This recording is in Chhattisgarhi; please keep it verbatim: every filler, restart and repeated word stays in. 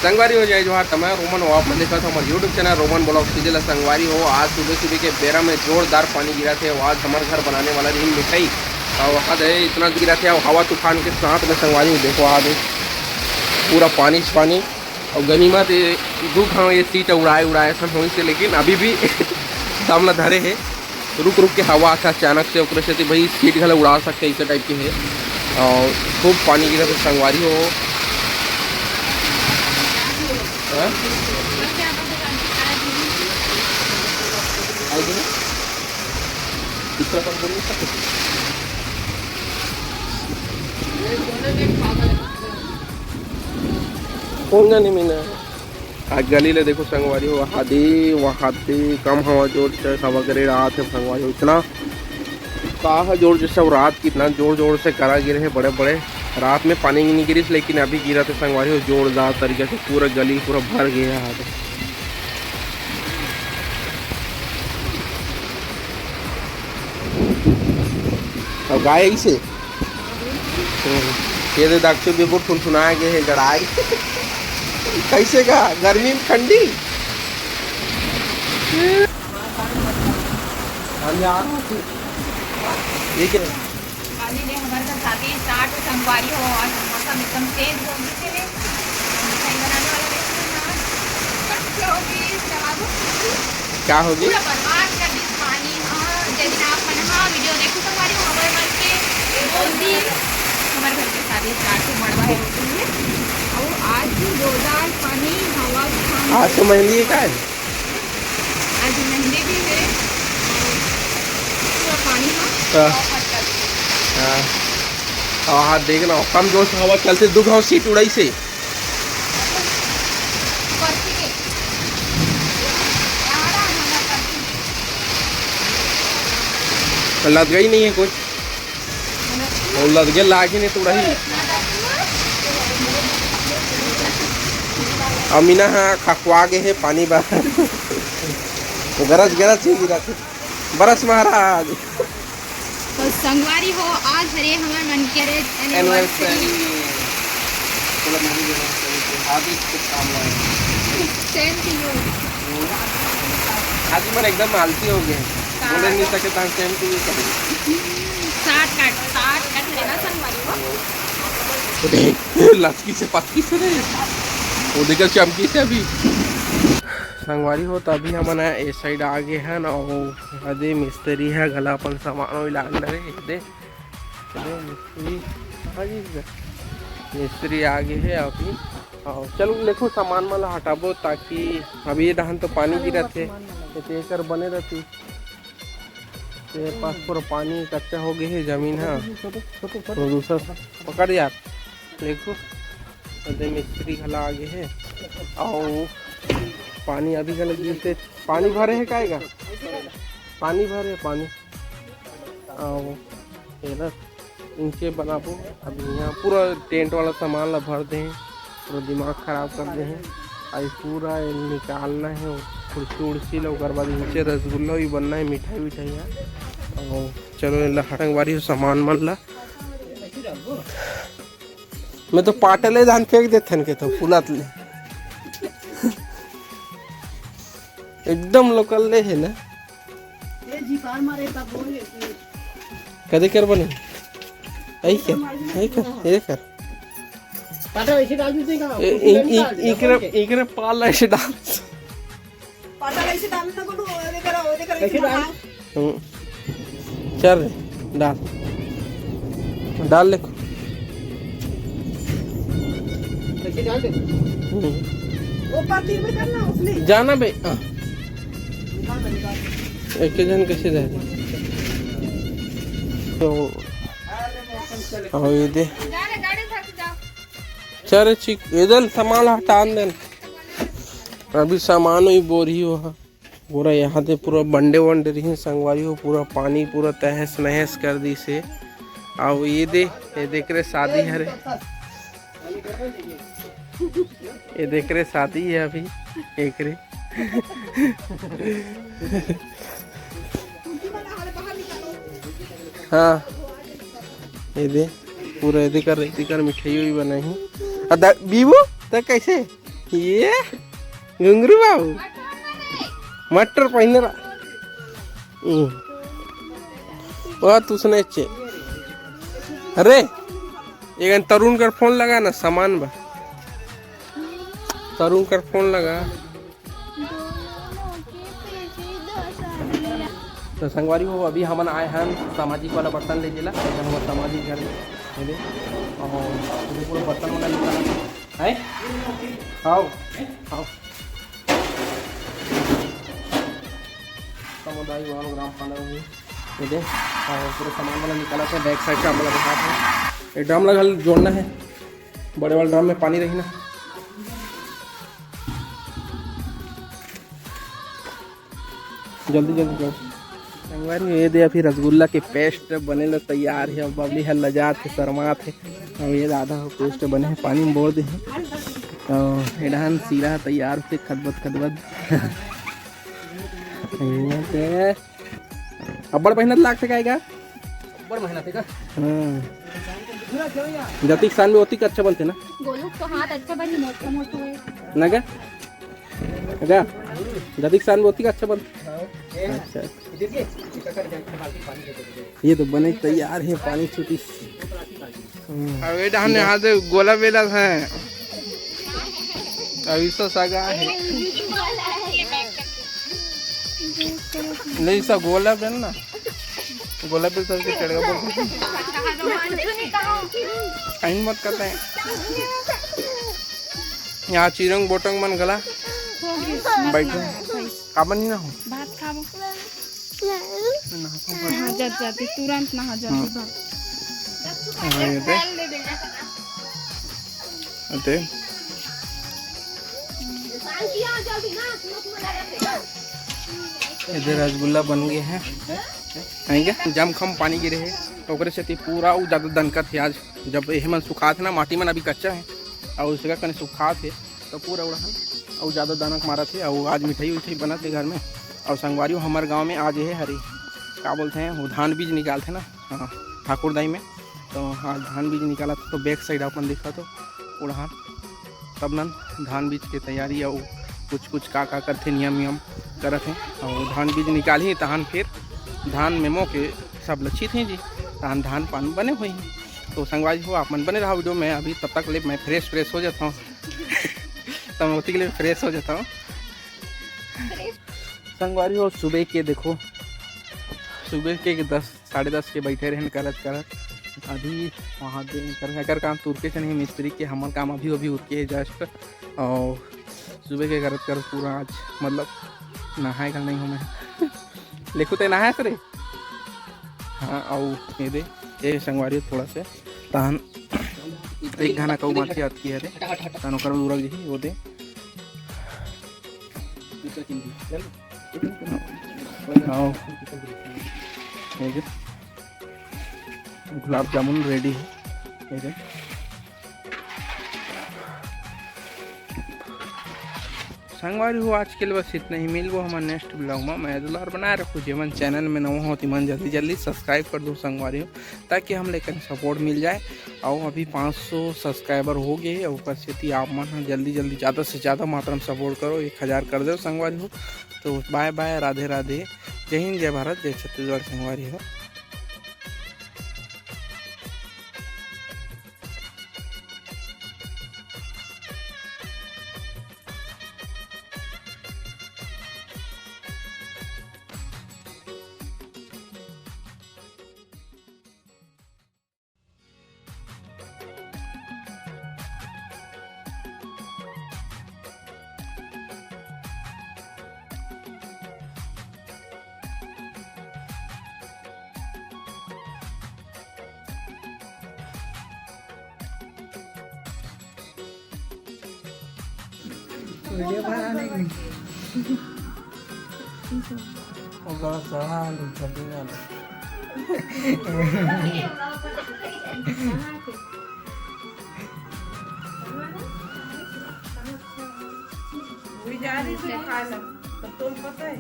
संगवारी हो, जय जोहार, त मैं रोमन, आप मन देखत हो हमर YouTube चैनल रोमन ब्लॉग सीधे ला। संगवारी हो, आज सुबह सुबह के बेरा में जोरदार पानी गिरत हे। आज हमर घर बनाने वाला रही मिठाई, अउ वहाँ दे इतना गिरत हे, अउ हवा तूफान के साथ में संगवारी हो, देखो आज पूरा पानी च पानी। अउ गनीमत ये दू घाव ये सीट उड़ाए उड़ाए ऐसा होइस हे, लेकिन अभी भी दम ला धरे हे। रुक रुक के हवा आता अचानक से, ओकरे सेती भाई सीट घला उड़ा सकते, ऐसे टाइप के हे। अउ खूब पानी गिरत हे संगवारी हो। हाँ? कौन जाने मीना? आज गली ले देखो संगवारी हो, वहादे वहादे कम हवा जोर से हवा करे रात हे संगवारी हो। इतना का ह जोर जैसे, अउ रात कितना जोर जोर से करा गिरे हे बड़े बड़े। रात में पानी नहीं गिरिस, लेकिन अभी गिरत हे संगवारी हो, जोरदार तरीके से पूरा गली पूरा भर गया है। अब गाय ऐसे ये दे दक्षिण बिल्कुल थुनथुना गे हे गड़ाई। कैसे का गर्मी में ठंडी। हम जा रहे हैं। ये क्या? अभी ले हमर घर शादी start हो संगवारी हो, आज मौसम एकदम change हो गई है। मिठाई बनाने वाला नहीं है ना। क्या होगी? क्या होगी? पूरा बर्बाद कर दी पानी। हाँ, जय दिन आप मन, हाँ, video देखो संगवारी हो, हमर मन के दो दिन हमर घर के शादी start हो, मड़वा है, वो दिन है। और आज भी जोरदार पानी, हवा, तूफान। आज तो मेहंदी है, का है? आज मेहंदी भी है, पूरा पानी में हाँ। हाँ। और हाथ देख ना, कम जोर से हवा चलते, दू घाव सीट उड़ाई से। लद गई नहीं है कुछ। वो लदगे लागे नहीं तो रही। अमीना हा खखवा गे हे पानी बा। वो गरज गरज चीज गिरा थे। बरस महाराज। तो संगवारी हो, आज हरे हमर मन के रे anniversary। Anniversary। चलो, मैं भी बोलूँ, सभी को हार्दिक शुभकामनाएं। Same to you। आज मन एकदम आलसी हो गए, बोले नहीं सके तो same to you कहेंगे। Shortcut, shortcut है ना संगवारी हो। लचकी से पतकी से रे, वो देखा चमकी से अभी। संगवारी हो, त अभी हमन ए side आ गे हन, अउ अदे मिस्त्री ह घला अपन सामान ओइ लान डरे हे। दे, दे मिस्त्री, हाँ जी, मिस्त्री आ गे हे अभी। अउ चलो, लेखो सामान मन ला हटाबो, ताकि अभी ये डहान तो पानी गिरत हे, त एकर बने रहती। ये पास पूरा पानी इकट्ठा हो गए हे जमीन हा। छोटे, छोटे, छोटे। तो दूसरा पकड़ यार, देखो, अदे मिस्त्री घला आ गे हे। अउ पानी अभी घला गिरते, पानी भरे हे काएगा? पानी भरे, पानी। अउ ये ना नीचे बनाबो। अब यहाँ पूरा टेंट वाला सामान ला भर दे हे, पूरा दिमाग खराब कर दे हे। अभी पूरा ये निकालना हे, कुर्सी उर्सी ला, ओकर बाद नीचे रसगुल्ला भी बनना हे, मिठाई विठाई हे। अउ चलो, ये ला हटंगवारी हो सामान मन ला। मैं तो पाटले धान फेंक देथन के तो फुलात ले। एकदम लोकल ले हे ना। ये जी पार मारे तब बोले कि कदे कर बने? ऐ कर, ऐ कर, ऐ कर। पाटा वैसे डाल देते हैं, ए, इन, इन, इकरे, इकरे पाल ऐसे डाल। पाटा वैसे डालना बोलो, वो देखो, वो देखो, ऐसे डाल। हम्म। चल रे, डाल। डाल ले। ऐसे डाल दे। हम्म। वो पाती में करना, उसमें। जाना बे। हाँ। निकाल दे, निकाल दे। एक जन कैसे रह रहे? तो, अउ ये दे। चल रे, चिक, इधर सामान हटान देन। अभी सामान वही बोरी हो हा। पूरा यहाँ दे पूरा बंडे वंडे रही संगवारी हो, पूरा पानी पूरा तहस नहस कर दिस हे। अउ ये दे, ये देख रे शादी हरे, ये देख रे शादी हे अभी एक रे। हाँ, ये दे पूरा ये दे कर, ये दे कर मिठाई भी बनाई। अदा बीबू, त कैसे? ये घुंगरू बाबू मटर पहिने रा। हम्म। ओ तुसने चे। अरे, एक तरुण कर फोन लगा ना, सामान बा। तरुण कर फोन लगा। तो संगवारी हो, अभी हमन आए हन सामाजिक वाला बर्तन ले जेला, एकदम वो सामाजिक घर में, ये दे। और ये पूरा बर्तन वाला निकाला है। आओ, आओ। समुदाय भवन ग्राम पांडव में, ये दे। और पूरा सामान वाला निकाला था, बैक साइड से आप लोग दिखा थे। ये ड्रम लगा जोड़ना है, बड़े वाले ड्रम में पानी रही ना। जल्दी जल्दी कर। संगवारी, ये दे अभी रसगुल्ला के पेस्ट बने ला तैयार है। अब बबली हर लजात है, शर्मात है। अब ये दादा हो पेस्ट बने है, पानी में बोर दे है। तो एडहन सीरा तैयार होते खदबद खदबद। ये दे। अब्बड़ मेहनत लागथे का एका? अब्बड़ मेहनत हे का? हाँ। जतिक सान में ओतिक अच्छा बनथे ना? गोलू तो हाथ अच्छा बनी, मोटा मोटा है। ना का? का? जतिक सान में ओतिक अच्छा बनथे। अच्छा। ये तो बने तैयार है, पानी छूटी। हम्म। अब ये डहन यहाँ से गोला बेला है। अभी तो सगा है। ले, इसा गोला बेल ना। गोला बेल सबके चढ़ेगा बोल। कहीं मत करते हैं। यहाँ चिरंग बोटंग मन गला। बैठो। काबर नहीं ना हो? भात खाबो। नहा जा, जा, तू तुरंत नहा जा, हाँ। तू भाग। हाँ, ये दे। ये दे। ये दे रसगुल्ला बन गए हैं। है क्या? जम खम पानी गिरे है, तो ओकरे सेती पूरा उ ज्यादा दनकत है आज। जब ये मन सुखात है ना, माटी मन अभी कच्चा है, और उसका कने सुखात है, तो पूरा उड़हन अउ ज्यादा दनक मारत हे। अउ आज मिठाई उठाई बनत हे घर में। अउ संगवारी हो, हमर गांव में आज ये हरी, का बोलते हैं वो, धान बीज निकालते ना, हाँ, ठाकुर दाई में। तो आज धान बीज निकालत, तो बैक साइड अपन देखा तो उड़हन तब नन धान बीज के तैयारी अउ कुछ कुछ का का करथे, नियम नियम करत हे। अउ धान बीज निकालही, तहन फिर धान में मो के सब लक्षित हे जी, तहन धान पान बने होही। तो संगवारी हो, आप मन बने रहा वीडियो में। अभी तब तक ले मैं फ्रेश फ्रेश हो जाता हूँ। तब ओती के लिए फ्रेश हो जाता हूँ। संगवारी हो, सुबह के देखो, सुबह के दस, साढ़े दस के बैठे रहन करत करत अभी वहाँ दे कर, अगर काम तुरके से नहीं मिस्त्री के, हमर काम अभी अभी उतके है जस्ट। और सुबह के करत करत पूरा आज मतलब नहाए का नहीं हूँ मैं। लेखू ते नहाए रे। हाँ, अउ ये दे, ये संगवारी थोड़ा से तहन एक घना कऊ माथी आत की हरे, तहन ओकर उरक जही, वो दे। आओ, ये दे। गुलाब जामुन रेडी है, ये दे। संगवारी हो, आज के लिए बस इतना ही। मिलबो हमर नेक्स्ट ब्लॉग में। मैं दुलार बनाए रखो, जेमन चैनल में नवा हो, तिमन जल्दी जल्दी सब्सक्राइब कर दो संगवारी हो, ताकि हम लेकर सपोर्ट मिल जाए। और अभी पाँच सौ सब्सक्राइबर हो गए, और ऊपर से थी आप मन ह जल्दी जल्दी ज़्यादा से ज़्यादा मात्रा में सपोर्ट करो, एक हज़ार कर दो संगवारी हो। तो बाय बाय, राधे राधे, जय हिंद, जय भारत, जय छत्तीसगढ़ संगवारी हो। वीडियो बना नहीं। ओकरा सहा आलू छपी ना। वही जा रही थी खाना, तो तुम पता है।